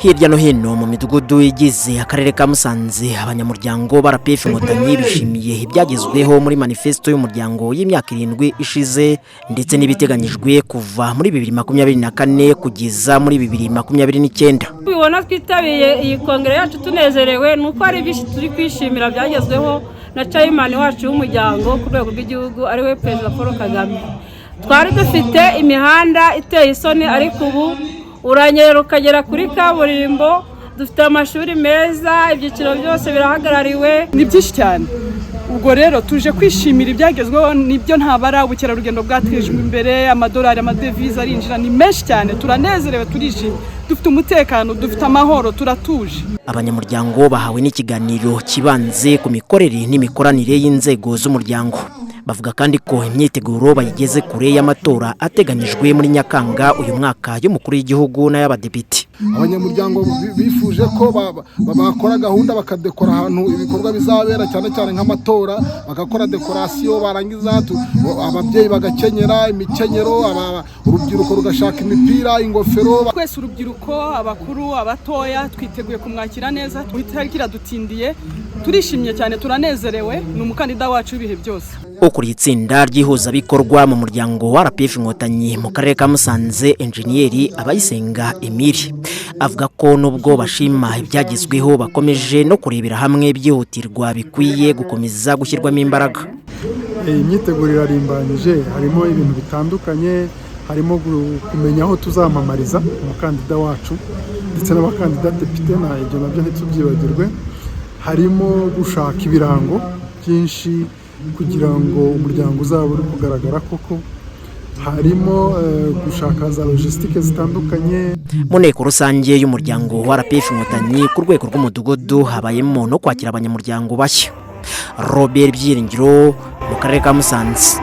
Hirya no hino mu midugudu igize akarere ka Musanze, abanyamuryango ba RPF Inkotanyi bishimiye ibyagezweho muri manifesto y'umuryango y'imyaka 7 ishize, ndetse n'ibiteganyijwe kuva muri 2024 kugeza muri 2029. Tubibona twitabiye iyi kongere yacu tunezerewe, ni uko hari byinshi turi kwishimira byagezweho na chairman wacu w'umuryango ku rwego rw'igihugu, ariwe Perezida Paul Kagame. Twari dufite imihanda iteye isoni, ariko ubu uranyerera ukagera kuri kaburimbo. Dufite amashuri meza, ibyiciro byose birahagarariwe. Ni byinshi cyane. Ubwo rero tuje kwishimira ibyagezweho. Nibyo, ntabara, ubukerarugendo bwatejwe imbere, amadolari, amadevize arinjira ni menshi cyane. Turanezerewe, turishimye, dufite umutekano, dufite amahoro, turatuje. Abanyamuryango bahawe n'ikiganiro kibanze ku mikorere n'imikoranire y'inzego z'umuryango. Bavuga kandi ko imyiteguro bayigeze kure y'amatora ateganyijwe muri Nyakanga uyu mwaka y'umukuru w'igihugu n'ay'abadepite. Abanyamuryango bifuje ko bakora gahunda, bakadekora ahantu ibikorwa bizabera, cyane cyane nk'amatora, bagakora décoration, barangiza ababyeyi bagakenyera imikenyero, urubyiruko rugashaka imipira, ingofero. Twese urubyiruko, abakuru, abatoya, twiteguye kumwakira neza. Itariki iradutindiye, turishimye cyane, turanezerewe, ni umukandida wacu w'ibihe byose. Ukuriye itsinda ry'ihuzabikorwa mu muryango wa RPF Inkotanyi mu karere ka Musanze, Enjeniyeri Abayisenga Emile, avuga ko nubwo bashima ibyagezweho, bakomeje no kurebera hamwe byihutirwa bikwiye gukomeza gushyirwamo imbaraga. Imyiteguro irarimbanyije, harimo ibintu bitandukanye, harimo kumenya aho tuzamamariza umukandida wacu ndetse n'abakandida depite, na ibyo nabyo ntitubyibagirwe. Harimo gushaka ibirango byinshi kugira ngo umuryango uzaba uri kugaragara koko. Harimo gushaka za logistique zitandukanye. Mu nteko rusange y'umuryango wa RPF Inkotanyi ku rwego rw'umudugudu habayemo no kwakira abanyamuryango bashya. Robert Byiringiro mu karere ka Musanze.